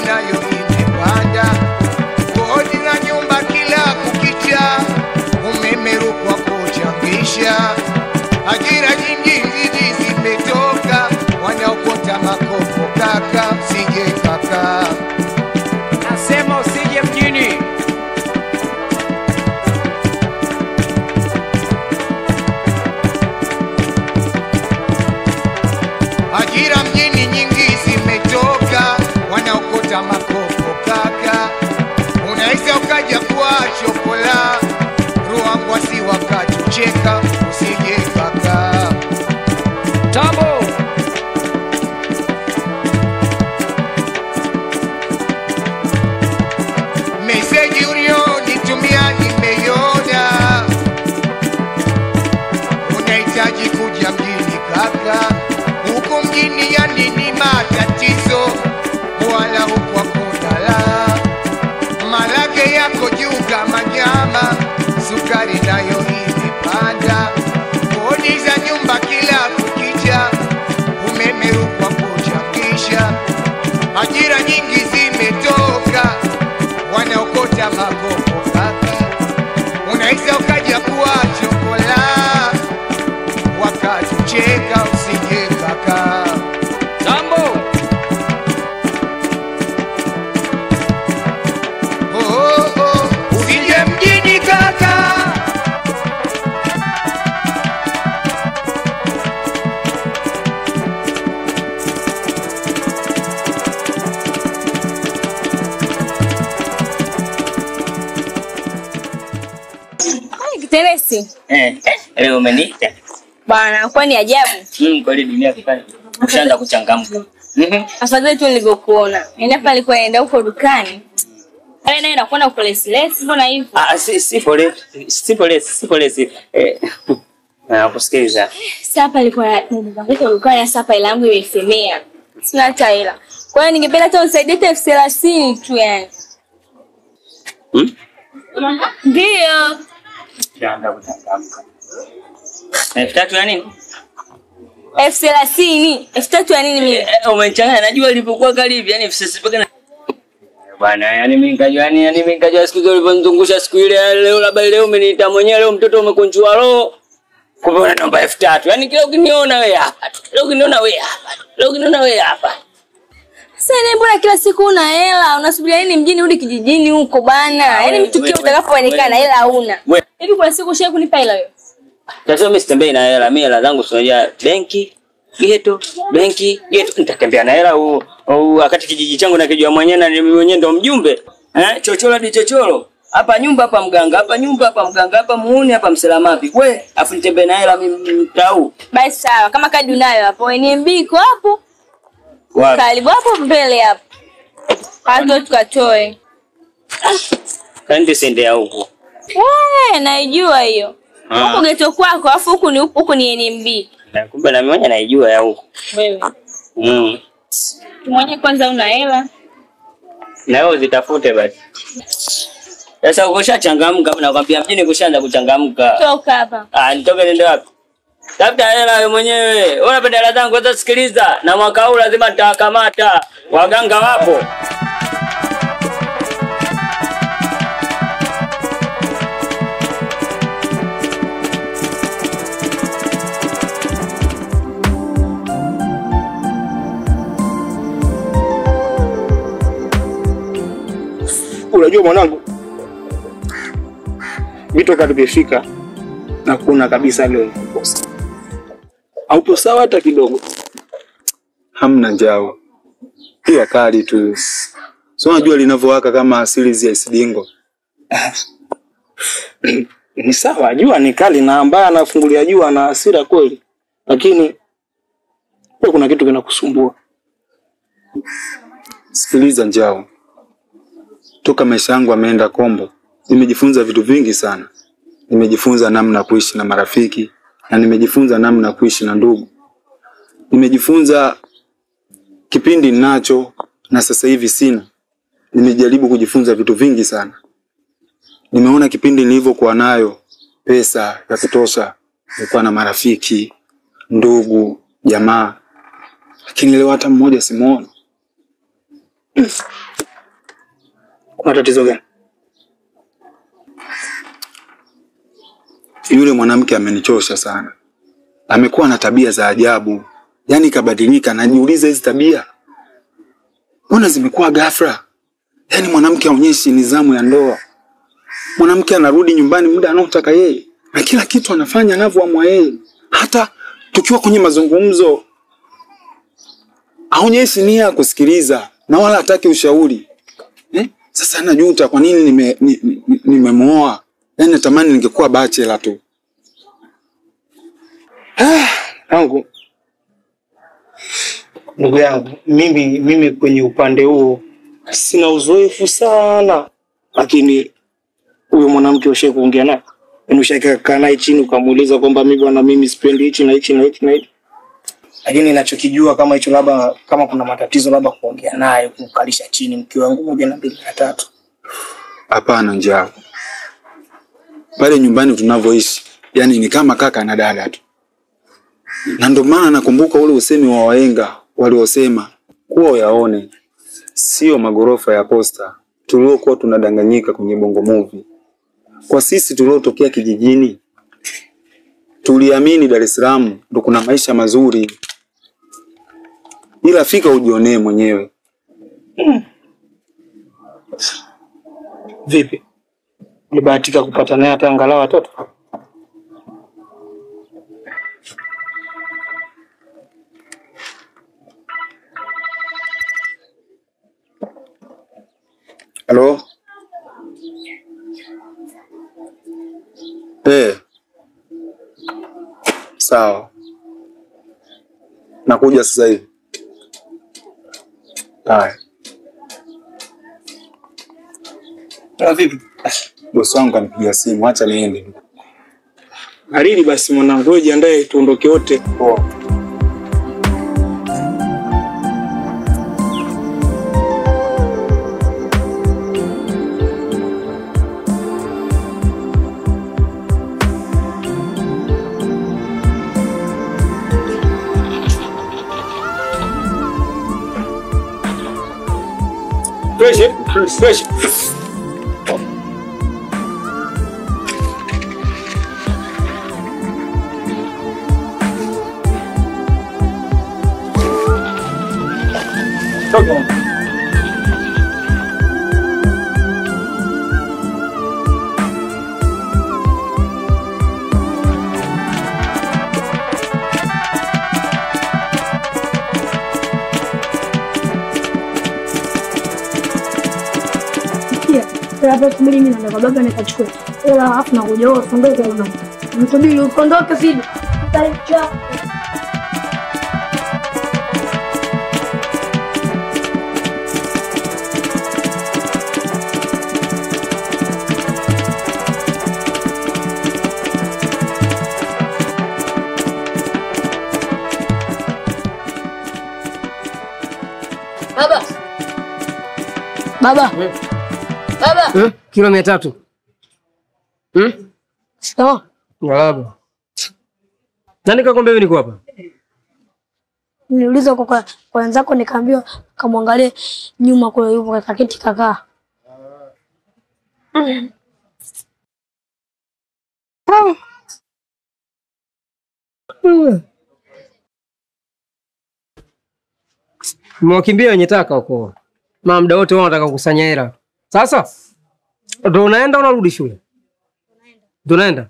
nayo imepanda, kodi za nyumba kila kukicha, umeme Rukwa kuchangisha, ajira nyingi zimetoka, wanaokota makopo kaka, usije kaka. Nasema usije mjini. Ajira mjini nyingi zimetoka, wanaokota makopo kaka, unaweza ukaja kwa chokola, Ruangwa si wakatucheka, usije kaka. Tambo. Meseji ulionitumia nimeiona, unahitaji kuja mjini kaka, huku mjini ya nini matatizo, wala huku hakuna la, malage yako juu kama nyama, sukari nayo imepanda, kodi za nyumba kila kukicha, umeme Rukwa kuchangisha, ajira nyingi zimetoka, wanaokota makopo kaka, unaweza ukaja kuwa chokola, wakatucheka, usije kaka. Tambo. Oh, oh, oh. Usije mjini kaka. Kitelesi. Leo umeniita. Bwana, kwani ajabu? Kweli dunia kipande. Ushaanza kuchangamka. Afadhali tu nilivyokuona. Yaani hapa alikuwa anaenda huko dukani. Pale naye nakuona uko lesi lesi, mbona hivyo? Ah, si si polesi. Nakusikiliza. Sasa hapa alikuwa anaenda huko dukani, sasa hapa hela yangu imesemea. Sina hata hela. Kwa hiyo ningependa hata unisaidie hata 30,000 tu yani. Ndio. Ushaanza kuchangamka. 3,000 ya nini? 30,000. 3,000 ya nini mimi? Umenichanganya, najua ilipokuwa karibu, yani 6,000 na bwana, yani mimi nikajua, yani mimi nikajua siku zile ulivyonizungusha siku ile, leo labda leo umeniita mwenyewe, leo mtoto umekunjua roho. Kumbe unaniomba 3,000. Yaani kila ukiniona wewe hapa, kila ukiniona wewe hapa, kila ukiniona wewe hapa. Sasa ni mbona kila siku una hela? Unasubiria nini mjini urudi kijijini huko bana? Yaani mtu kile utakapoonekana hela huna. Hivi kuna siku ushawahi kunipa hela wewe? Sasa mimi sitembei na hela, mimi hela zangu unajua benki, geto, benki, geto, nitatembea na hela wakati kijiji changu nakijua mwenyewe na mimi mwenyewe ndo mjumbe. Chochoro hadi chochoro. Hapa nyumba hapa mganga, hapa nyumba hapa mganga, hapa muuni hapa mselamapi. We, afu nitembee na hela mimi mtau. Basi sawa, kama kadi unayo hapo, NMB iko hapo. Karibu hapo mbele hapo. Hapo tukatoe. Kandi sende huko. Wewe naijua hiyo. Huko geto kwako, afu huku ni huku ni NMB. Na kumbe na mimi naijua ya huko. Wewe. Mwenye kwanza una hela. Na wewe zitafute basi. Sasa ukishachangamka nakwambia mjini kushaanza kuchangamka. Toka hapa. Nitoke niende wapi? Tafuta hela wewe mwenyewe. Wewe unapenda hela zangu, sasa sikiliza. Na mwaka huu lazima nitawakamata. Waganga wapo. Unajua mwanangu, mimi toka tumefika na kuona kabisa leo nikukosa. Haupo sawa hata kidogo. Hamna njao. Pia kali tu. So unajua linavyowaka kama asili ya Isidingo. Ni sawa, jua ni kali na ambaye anafungulia jua na hasira kweli. Lakini pia kuna kitu kinakusumbua. Sikiliza njao. Toka maisha yangu ameenda kombo, nimejifunza vitu vingi sana. Nimejifunza namna kuishi na marafiki na nimejifunza namna kuishi na ndugu. Nimejifunza kipindi ninacho na sasa hivi sina. Nimejaribu kujifunza vitu vingi sana. Nimeona kipindi nilivyokuwa nayo pesa ya kutosha, nilikuwa na marafiki, ndugu, jamaa. Lakini leo hata mmoja simuoni. Kuna tatizo gani? Yule mwanamke amenichosha sana. Amekuwa na tabia za ajabu. Yaani kabadilika, najiuliza hizi tabia mbona zimekuwa ghafla? Yaani mwanamke haonyeshi nidhamu ya ndoa. Mwanamke anarudi nyumbani muda anaotaka yeye, na kila kitu anafanya anavyoamua yeye. Hata tukiwa kwenye mazungumzo haonyeshi nia ya kusikiliza na wala hataki ushauri. Sasa najuta kwa nini nimemuoa. Yaani natamani ningekuwa bachelor tu. Angu, ndugu yangu, mimi kwenye upande huo sina uzoefu sana, lakini huyo mwanamke ushaye kuongea naye? Yaani ushaye naye chini ukamuuliza kwamba mimi bwana, mimi sipendi hichi na hichi na hichi na hichi? Lakini ninachokijua kama hicho, labda kama kuna matatizo, labda kuongea naye, kumkalisha chini, mke wangu, 1 2 3. Hapana njao. Pale nyumbani tunavyoishi, yani ni kama kaka na dada tu. Na ndio maana nakumbuka ule usemi wa wahenga waliosema kuwa yaone sio magorofa ya posta tuliokuwa tunadanganyika kwenye Bongo Movie. Kwa sisi tuliotokea kijijini tuliamini Dar es Salaam ndo kuna maisha mazuri. Ila fika ujionee mwenyewe. Vipi? Ulibahatika kupata naye hata angalau watoto? Halo? Sawa. Nakuja sasa hivi. Haya. Vipi? Bosi wangu kanipigia simu, acha niende. Hariri basi mwanangu, wewe jiandae tuondoke wote. Poa. Fresh, fresh. Okay. Hapa subiri mimi naenda kwa baba nikachukue hela, alafu nakuja wewe usiondoke huko. Msubiri usiondoke Fido. Tutalicha. Baba. Baba. Baba. Kilo 300. Sawa. Baba. Nani kakwambia mimi niko hapa? Niliuliza kwa wenzako nikaambiwa kamwangalie nyuma kule yupo kaketi kakaa. Mwakimbia wenye taka huko. Ma muda wote wao wanataka kukusanya hela. Sasa ndio unaenda unarudi shule? Ndio unaenda.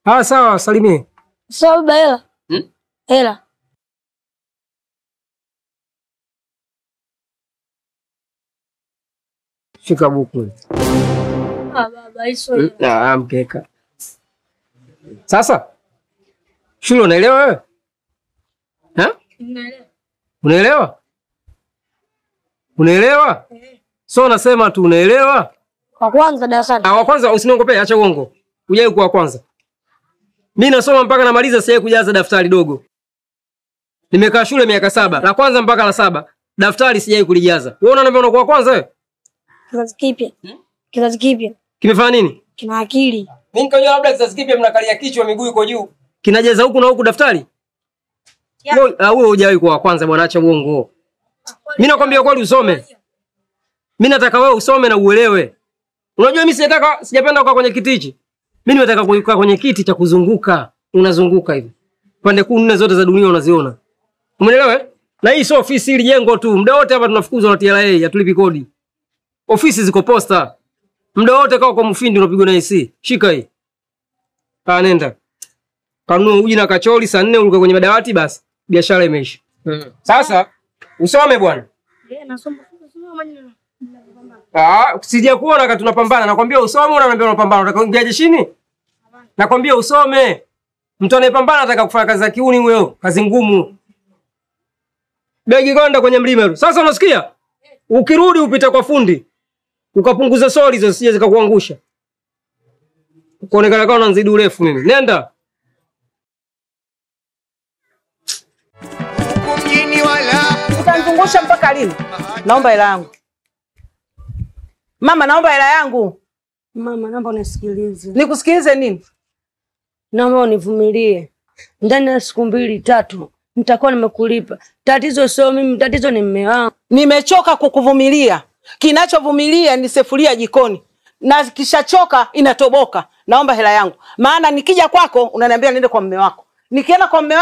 Ah, sawa, salimie. Sawa baba, hela. Hela. Shika buku. Ah baba, hizo. Ah, mkeka. Sasa shule unaelewa wewe? Ha? Unaelewa. Unaelewa? Unaelewa? So nasema tu unaelewa? Kwa kwanza darasani. Ah, wa kwanza usiniongopee, acha uongo. Hujai kuwa kwanza. Mimi nasoma mpaka namaliza, sijai kujaza daftari dogo. Nimekaa shule miaka 7, la kwanza mpaka la 7, daftari sijai kulijaza. Wewe unaniambia unakuwa kwanza wewe? Kizazi kipya. Kizazi kipya. Kimefanya nini? Kina akili. Mimi nikajua labda kizazi kipya mnakalia kichwa miguu iko juu. Kinajaza huku na huku daftari? Wewe hujawahi kuwa kwanza bwana, acha uongo. Mimi nakwambia kweli usome. Mimi nataka wewe usome na uelewe. Unajua mimi sijapenda kukaa kwenye kiti hichi. Mimi nimetaka kukaa kwenye kiti cha kuzunguka. Unazunguka hivi. Pande kuu nne zote za dunia unaziona. Umeelewa? Na hii sio ofisi, ili jengo tu. Muda wote hapa tunafukuzwa na TRA, hatulipi kodi. Ofisi ziko posta. Muda wote kama kwa mfindi unapigwa na AC. Shika hii. Ah, nenda. Kanunua uji na kachori saa 4 uruka kwenye madawati basi. Biashara imeisha. Sasa usome bwana. Nasoma. Ah, sijakuona wakati tunapambana. Nakwambia usome, unaniambia unapambana. Unataka kuingia jeshini? Nakwambia usome. Mtu anayepambana anataka kufanya kazi za kiuni huyo, kazi ngumu. Begi konda kwenye mlima. Sasa unasikia? Ukirudi upite kwa fundi. Ukapunguza soli hizo zisije zikakuangusha. Kuonekana kama unanizidi urefu mimi. Nenda. Utanizungusha mpaka lini? Naomba hela yangu. Mama, naomba hela yangu. Mama, naomba unisikilize. Nikusikilize nini? Naomba univumilie. Ndani ya siku 2 3 nitakuwa nimekulipa. Tatizo sio mimi, tatizo ni mume wangu. Nimechoka kukuvumilia. Kinachovumilia ni sefuria jikoni. Na kishachoka inatoboka. Naomba hela yangu. Maana nikija kwako unaniambia niende kwa mume wako. Nikienda kwa mume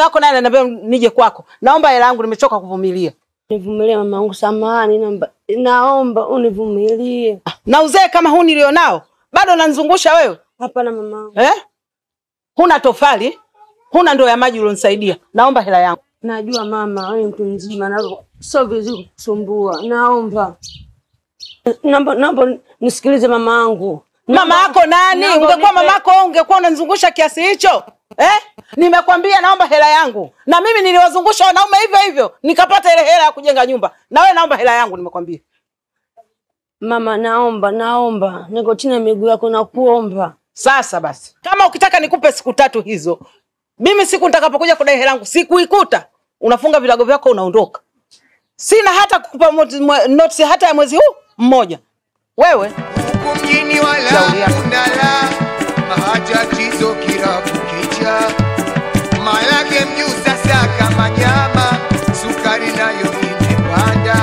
wako naye ananiambia nije kwako. Naomba hela yangu, nimechoka kuvumilia. Nivumilie mama yangu, samahani, naomba univumilie. Na uzee kama huu nilionao, bado unanizungusha wewe? Hapana mama yangu. Eh? Huna tofali, huna ndoo ya maji ulionisaidia. Naomba hela yangu. Najua mama, wewe mtu mzima na sio vizuri kusumbua. Naomba. Naomba nisikilize mama yangu. Mama yako nani? Ungekuwa mama yako ungekuwa unanizungusha kiasi hicho? Eh? Nimekwambia naomba hela yangu. Na mimi niliwazungusha wanaume hivyo hivyo, nikapata ile hela ya kujenga nyumba. Na wewe naomba hela yangu, nimekwambia. Mama, naomba. Niko chini ya miguu yako na kuomba. Sasa basi, kama ukitaka nikupe siku 3 hizo, mimi siku nitakapokuja kudai hela yangu sikuikuta, unafunga vilago vyako unaondoka. Sina hata kukupa notice hata ya mwezi huu mmoja. Wewe mjini wala unala matatizo kila kukicha. Malake mjusa saka manyama, sukari nayo imepanda.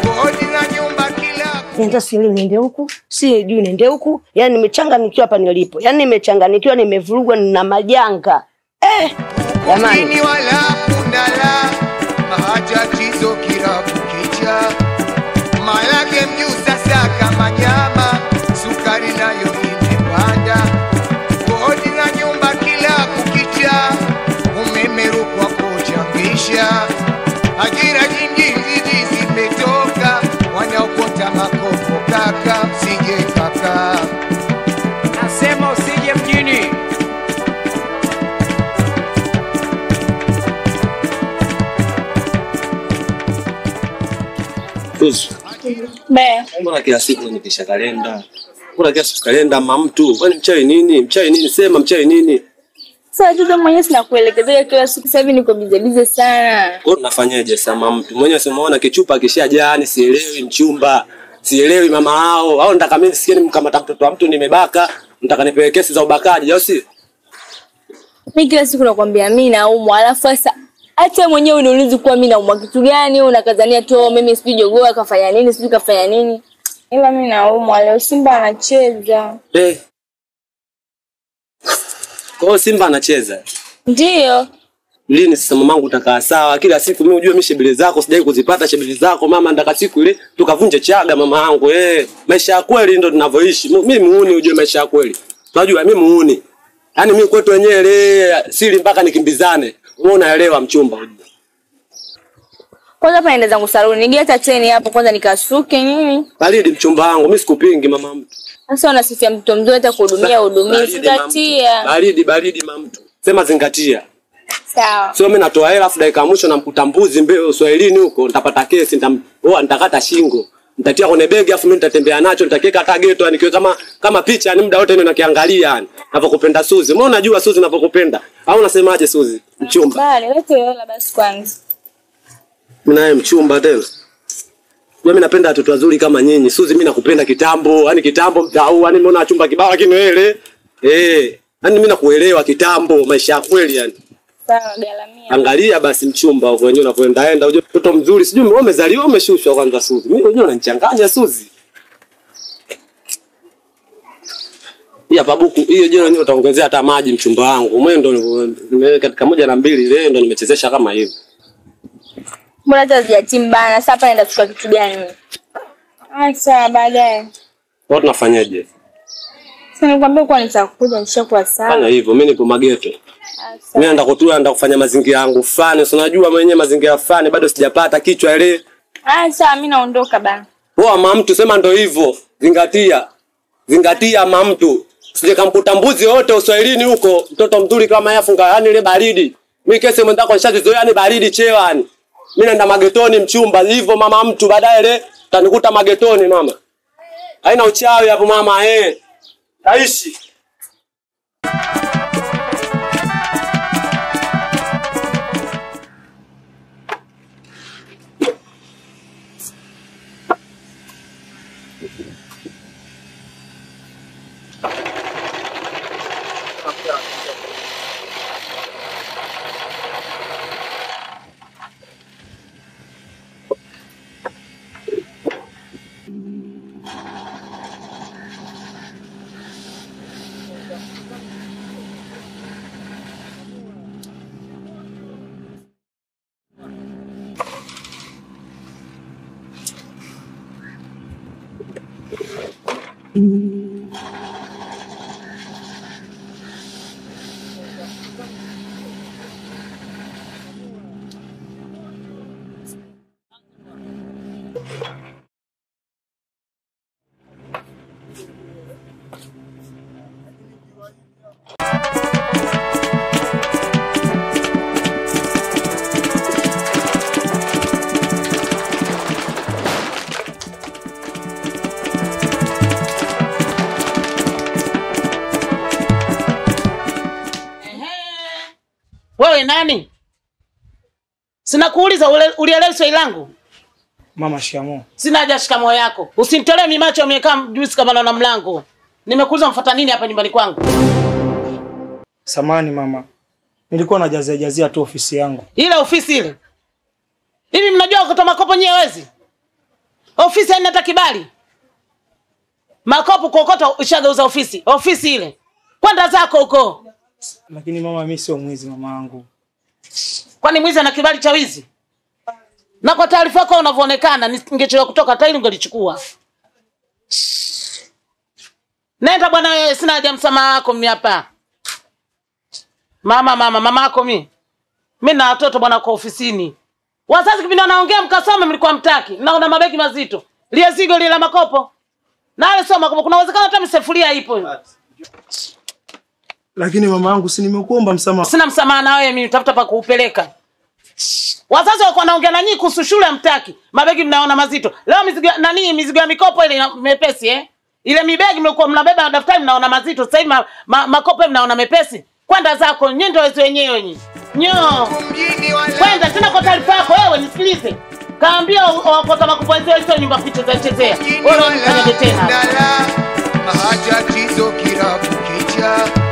Kodi na nyumba kila nenda sili niende huku, si juu niende huku. Yaani nimechanganyikiwa hapa nilipo. Yaani nimechanganyikiwa, nimevurugwa na majanga. Jamani. Mjini wala unala matatizo kila kukicha. Malake mjusa saka manyama, sukari nayo imepanda. Kodi na nyumba kila kukicha, umemerukwa kuchangisha. Ajira nyingi zimetoka, wanaokota makopo kaka, usije kaka. Nasema usije mjini. Mbona kila siku unipisha kalenda? Mbona kila siku kalenda mama mtu? Kwani mchawi nini? Mchawi nini? Sema mchawi nini? Sasa tu mwenyewe sina kuelekezea kila siku, sasa hivi niko busy sana. Kwa hiyo nafanyaje sasa mama mtu? Mwenyewe simuona kichupa kishajaa, ni sielewi mchumba. Sielewi mama hao. Au nataka mimi sikie nimkamata mtoto wa mtu nimebaka, nataka nipewe kesi za ubakaji, au si? Mimi kila siku nakwambia mimi naumwa, alafu sasa hata mwenyewe uniulizi kwa mimi naumwa kitu gani, unakazania tu mimi sijui jogoo akafanya nini, sijui kafanya nini. Ila mimi naumwa leo, Simba anacheza. Kwa hiyo Simba anacheza? Ndio. Lini sasa mamangu utakaa sawa? Kila siku mimi ujue mimi shebele zako sijai kuzipata shebele zako mama, ndaka siku ile tukavunje chaga mama yangu. Maisha ya kweli ndio tunavyoishi. Mimi muuni ujue maisha ya kweli. Unajua mimi muuni. Yaani mimi kwetu wenyewe le siri mpaka nikimbizane. Wewe unaelewa mchumba ujue. Kwanza hapa naenda zangu saluni, nigia hata treni hapo kwanza nikasuke nini? Baridi mchumba wangu, mimi sikupingi mama mtu. Sasa unasifia mtu mzuri hata kuhudumia hudumia, zingatia. Baridi baridi mama mtu. Sema zingatia. Sawa. Sio mimi natoa hela afu dakika mwisho namkuta mbuzi mbele Uswahilini huko, nitapata kesi, nitakata shingo. Nitatia kwenye begi afu mimi nitatembea nacho, nitakiweka hata geto yani kiwe kama picha yani muda wote ninakiangalia yani. Ninapokupenda Suzi. Mbona unajua Suzi ninapokupenda? Au unasemaje Suzi? Mchumba. Bali, lete hela basi kwanza. Mimi naye mchumba tena. Mimi napenda watoto wazuri kama nyinyi. Suzi mimi nakupenda kitambo, yani kitambo mtau, yani nimeona chumba kibao lakini wewe. Yaani mimi nakuelewa kitambo, maisha ya kweli yani. Sawa, galamia. Angalia basi mchumba huko wenyewe unapoenda enda, unajua mtoto mzuri, sijui wewe umezaliwa umeshushwa kwanza Suzi. Mimi unajua unanichanganya Suzi. Hii babuku hiyo jana wenyewe utaongezea hata maji mchumba wangu. Mimi ndo nimeweka katika 1 na 2 leo ndo nimechezesha kama hivi. Mbona hata sijatimbana? Sasa hapa naenda kuchukua kitu gani mimi? Ah, sawa baadaye. Wao tunafanyaje? Sasa nikwambia kwa nitakuja nishakuwa sawa. Fanya hivyo, mimi nipo mageto. Mimi naenda kutua, naenda kufanya mazingira yangu fulani. Si unajua mwenyewe mazingira fulani bado sijapata kichwa ile. Ah, sawa mimi naondoka bana. Poa mama mtu, sema ndo hivyo. Zingatia. Zingatia mama mtu. Sije kamkuta mbuzi yote uswahilini huko, mtoto mzuri kama yeye afunga yani ile baridi. Mimi kesi mwenzako nishazizoea yani baridi chewa yani. Mimi naenda magetoni mchumba hivyo mama mtu, baadaye ile utanikuta magetoni mama. Haina uchawi hapo mama eh. Taishi. Wewe nani? Sina kuuliza, ulielewa swali langu? Mama shikamoo. Sina haja shikamoo yako. Usinitolee mimacho umekaa juzi kama naona mlango. Nimekuuliza mfuata nini hapa nyumbani kwangu? Samani mama. Nilikuwa najazia jazia tu ofisi yangu. Ile ofisi ile. Hivi mnajua kutoa makopo nyewe wezi? Ofisi haina hata kibali. Makopo kuokota ushageuza ofisi. Ofisi ile. Kwenda zako huko. Lakini mama mimi sio mwizi mama yangu. Kwani mwizi ana kibali cha wizi? Na kwa taarifa yako unavyoonekana ningechelewa kutoka hata ile ungelichukua. Nenda bwana wewe, sina haja msamaha wako mimi hapa. Mama mama mama yako mimi. Mimi na watoto bwana kwa ofisini. Wazazi kipindi wanaongea mkasome mlikuwa mtaki. Naona mabegi mazito. Lia zigo lile la makopo. Na ale sio makopo, kuna uwezekano hata msefuria ipo. Lakini mama yangu si nimekuomba msamaha. Sina msamaha na wewe mimi, tafuta pa kuupeleka. Wazazi wako wanaongea na nyinyi kuhusu shule hamtaki. Mabegi mnaona mazito. Leo mizigo nani mizigo ya mikopo ile mepesi eh? Ile mibegi mlikuwa mnabeba na daftari mnaona mazito. Sasa hivi makopo mnaona mepesi. Kwenda zako nyinyi ndio wezo wenyewe nyinyi. Nyo. Kwenda tena kwa taarifa yako wewe nisikilize. Kaambia wakota makopo hizo hizo nyumba kucheza chezea. Wewe unafanya tena. Matatizo kila kukicha.